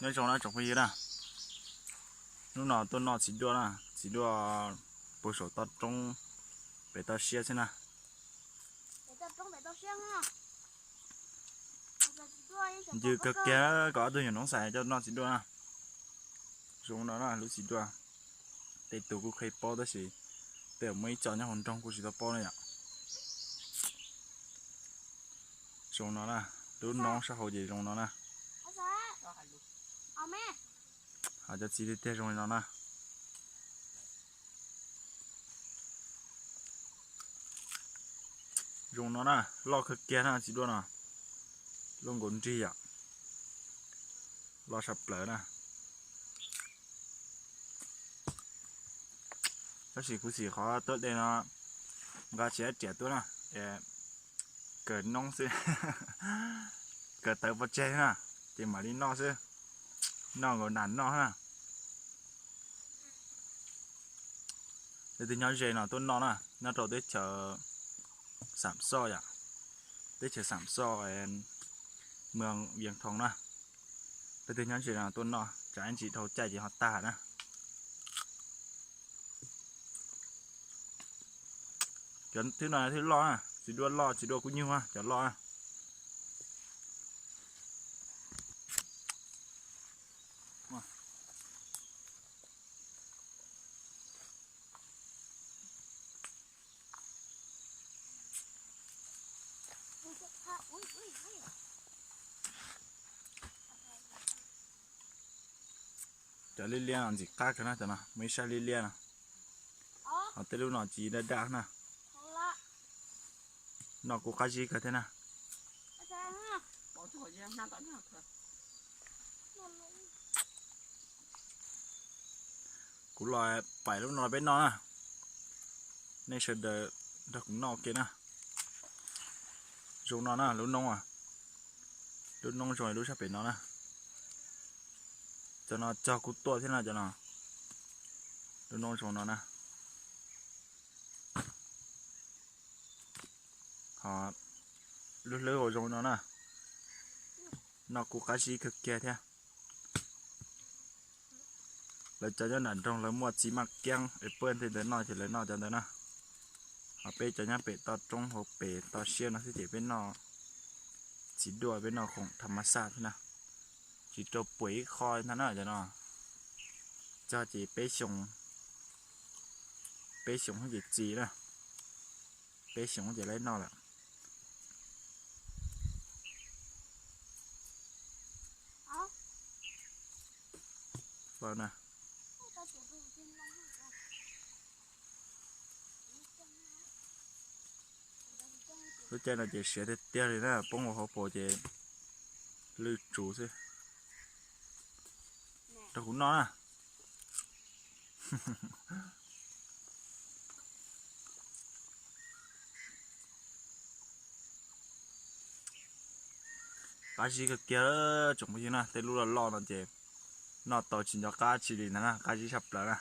Nyob zoo na tsoom phooj ywg na, hnub no tuaj noj txiv duaj na, txiv duaj puag saum toj roob pem toj siab xwb na. Ncw kawg kiag, kom ob tug nyuam noob xais coj noj txiv duaj na. Zoo no na lub txiv duaj, tej tus kuj qhia paub tab sis tej muaj ib co nyob hauv nroog kuj tsis tau paub na yom. Zoo no na, lub noob sab hauv ces zoo no na. Ho cov txiv tiag tiag zoo li no na. Zoo no na, loj kawg kiag na txiv duaj no, loj nkaus nrig yom, loj saj plaws na. Tab sis kuv xim qhov tuaj de no nqa tsis dab riam tuaj na, kawm noob xwb, kawm tawv pov tseg na, ces mam li noj xwb, noj nkaus nas noj na. Leej twg nyob ze no tuaj noj na, nyob rau teb chaws Xam Xoj yom, teb chaws Xam Xoj, moos Vias Thoos na. Leej twg nyob ze no tuaj noj, tsam ib ntsis dhau caij ces ho tag na. Cov thwb no thwb loj na, txiv duaj loj, txiv duaj kub nyuj cov loj na. Cov liab liab no ntxim qab kawg na, cov no muaj ib sab liab liab no. Ho tej lub no tsis daj daj na. Noj kuj qab zib kawg thiab na. Kuv los pais lub no peb noj na. Nej sawv daws nrog kuv noj ua ke na. Zoo no na lub noob, lub noob zoo li lub sab pem no na. Cov no cog kuj tuaj thiab na cov no. Lub noob zoo no na. Ho lub hlwb ua zoo no na. Noj kuj qab zib kawg kiag thiab. Lawv cov nyob nram nroog lawv muaj txiv maj kiab es puab tej ntawd noj ces lawv noj cov ntawd na. Ho peb cov nyob pem toj roob hauv pem toj siab no xwb ces peb noj txiv duaj, peb noj khoom tham mas xaj thiab na. Tsis rau puam ib qho ntag na cov no. Cog ces peb xyoo, peb xyoo ces txi na. Peb xyoo ces laib noj lawm. Lub caij no ces siav tiag tiag li na, poob hauv paus ces lwj tsuv xwb. Rau kuv noj na. Qab zib kawg kiag tsoom phooj ywg na, tej lub loj loj no ces noj tau tsis nco qab tsi li ntag na, qab zib tshaj plaws na.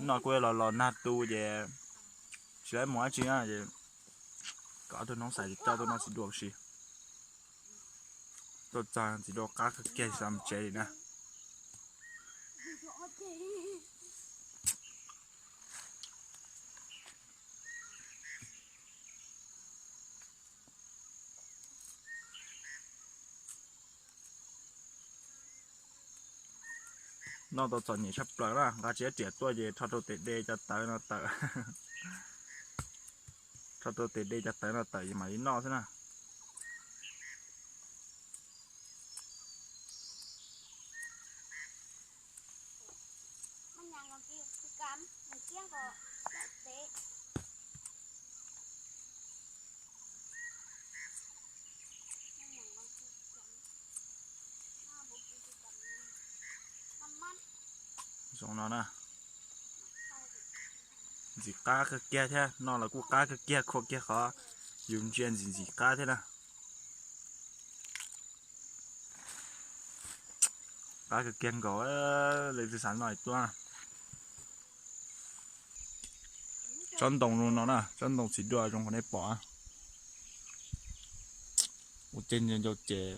Noj kuj los los nag tu ces tsis laib mus dab tsi na, ces kom ob tug noob xais coj tuaj noj txiv duaj ua si. Tuaj txog txiv duaj qab kawg kiag xav mus tsev li na. Noj tau txom nyem tshaj plaws na, nqa tsis dab riam tuaj ces rho rau tes de cov tawv no tawm. Rho rau tes de cov tawv no tawm es mam li noj xwb na. Zoo no na. Ntxim qab kawg kiag thiab, noj los kuj qab kawg kiag, khua kiag qhov yus ntsia ntxim ntxim qab thiab na. Qab kawg kiag nkaus, leej twg xav noj tuaj. Tsob ntoo no na, tsob ntoo txiv duaj zoo qhov nej pom. Ua ceg ncau ces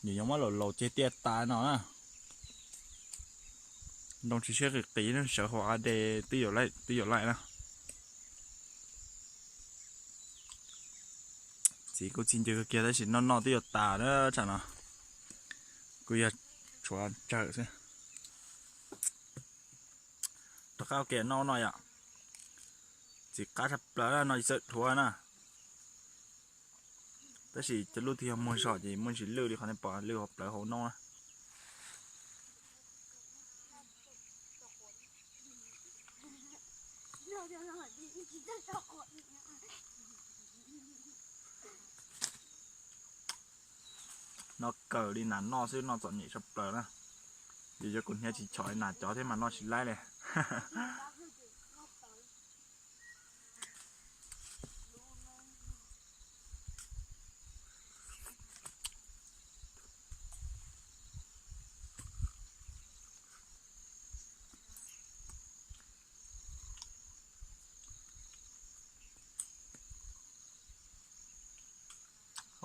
nws yuav muab laus laus ceg tiaj tas no na. Ntoo tsis siab qis qis, sawv hauv av dej twb yuav laij na. Txiv kuj txi ncw kawg kiag tab sis noj noj twb yuav tas na tsam no. Kuj yog tshuav tsawm xwb. Rov qab ua ke noj no yom. Txiv qab tshaj plaws no tsis txawj dhuav na. Tab sis cov lub twg yog muag zog ces muaj ntsis lwj li qhov nej pom lwj hauv plawv hauv no na. Noj kawg li nas noj xwb, noj txom nyem tshaj plaws na. Yus yog kuv hniav tsis chom li nas cov thiab mas noj tsis laib li.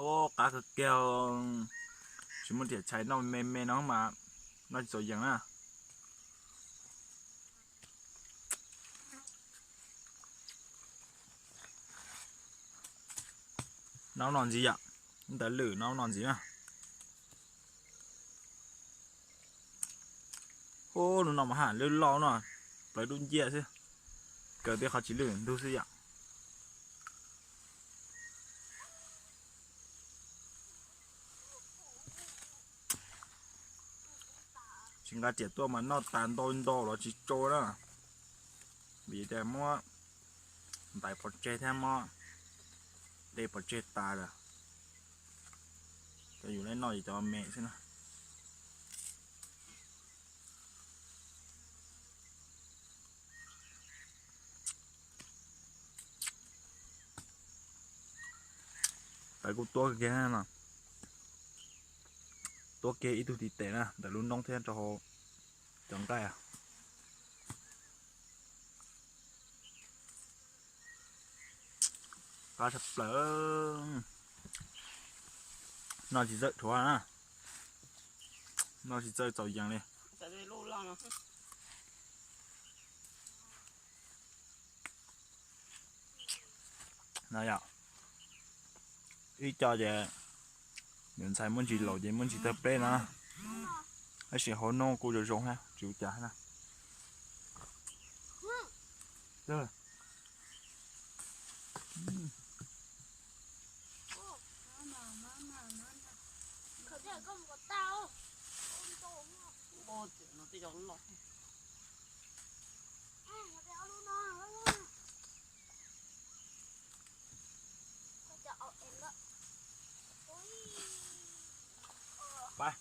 Ub, qab kawg kiag, tsis muaj riam tshais noj me me no mas noj tsis txaus yees na. Noj no ntxiv yom, ntawd lwm no no ntxiv na. Ub, lub no mas haj lwj loj no, plawv dub nciab xwb, kaw tej qhov tsis lwj ntug xwb yom. Tsis nqa riam tuaj mas noj tas ntau ntau los tsis tsau na, vim tias muab ntais pov tseg thiab muab dej pov tseg tas lawm. Cov yus noj ces cov me xwb na. Lawv kuj tuab kiag no, tuab kiag ib tug tim tes na ntawm lub noob thiab rau hauv cov nqaij. Qab tshaj plaws, noj tsis txawj dhuav na, noj tsis txawj txaus yees li. No yom, ib co ces nws ntxhais muaj ntsis laus ces muaj ntsis tawg pleb no, tab sis hauv noob kuj zoo zoo thiab tsis ua cas na. Pab,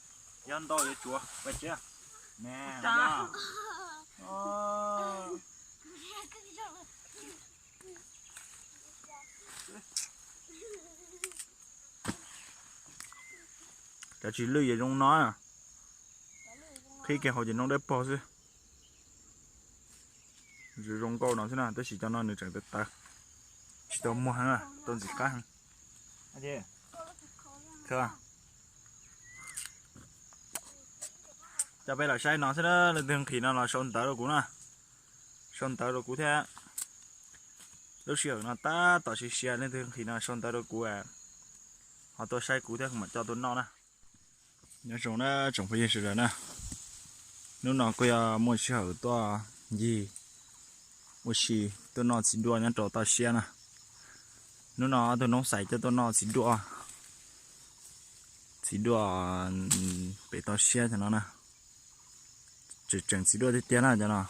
yog ntau yuav tsuav pab tsev. Cov tsis lwj ces zoo no, qhib kiag hauv ces noob dawb paug xwb. Zoo zoo nkauj no xwb na, tab sis cov no nws tseem tawv tawv, tsis tau muag heev, tau ntxim qab heev. Coj peb los saib no xwb na, leej twg nqhis no los sau ntawv rau kuv na, sau ntawv rau kuv thiab. Lub sij hawm no tab tom sia sia, leej twg nqhis no sau ntawv rau kuv, ho tuaj saib kuv thiab kuv mam coj tuaj noj na. Nyob zoo na tsoom phooj ywg sawv daws na, hnub no kuj yog muaj sij hawm tuaj ncig ua si, tuaj noj txiv duaj nyob rau toj siab na. Hnub no ob tug noob xais coj tuaj noj txiv duaj, txiv duaj pem toj siab cov no na. Tseem tseem txiv duaj tiag tiag na cov no.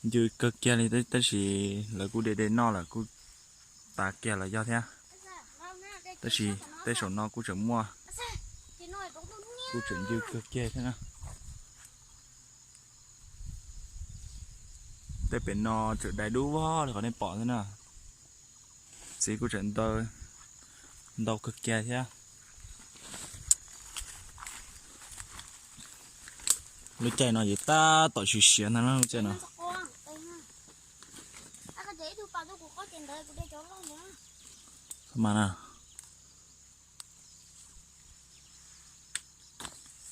Ncw kawg kiag li tab sis lawv kuj de de noj lawm kuj tas kiag los yog thiab. Tab sis tej saum no kuj tseem muaj, kuj tseem ncw kawg kiag thiab na. Tej pem no tseem dai dub vog li qhov nej pom xwb na. Txiv kuj tseem ntau kawg kiag thiab. Lub caij no ces tab tom siav siav ntag na lub caij no.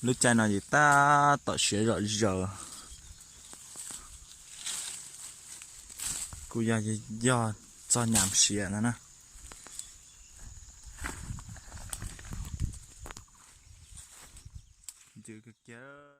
Lub caij no ces tab tom siav zom zaws. Kuj yog, yog txog nyam siav no na. Ntxim kiag.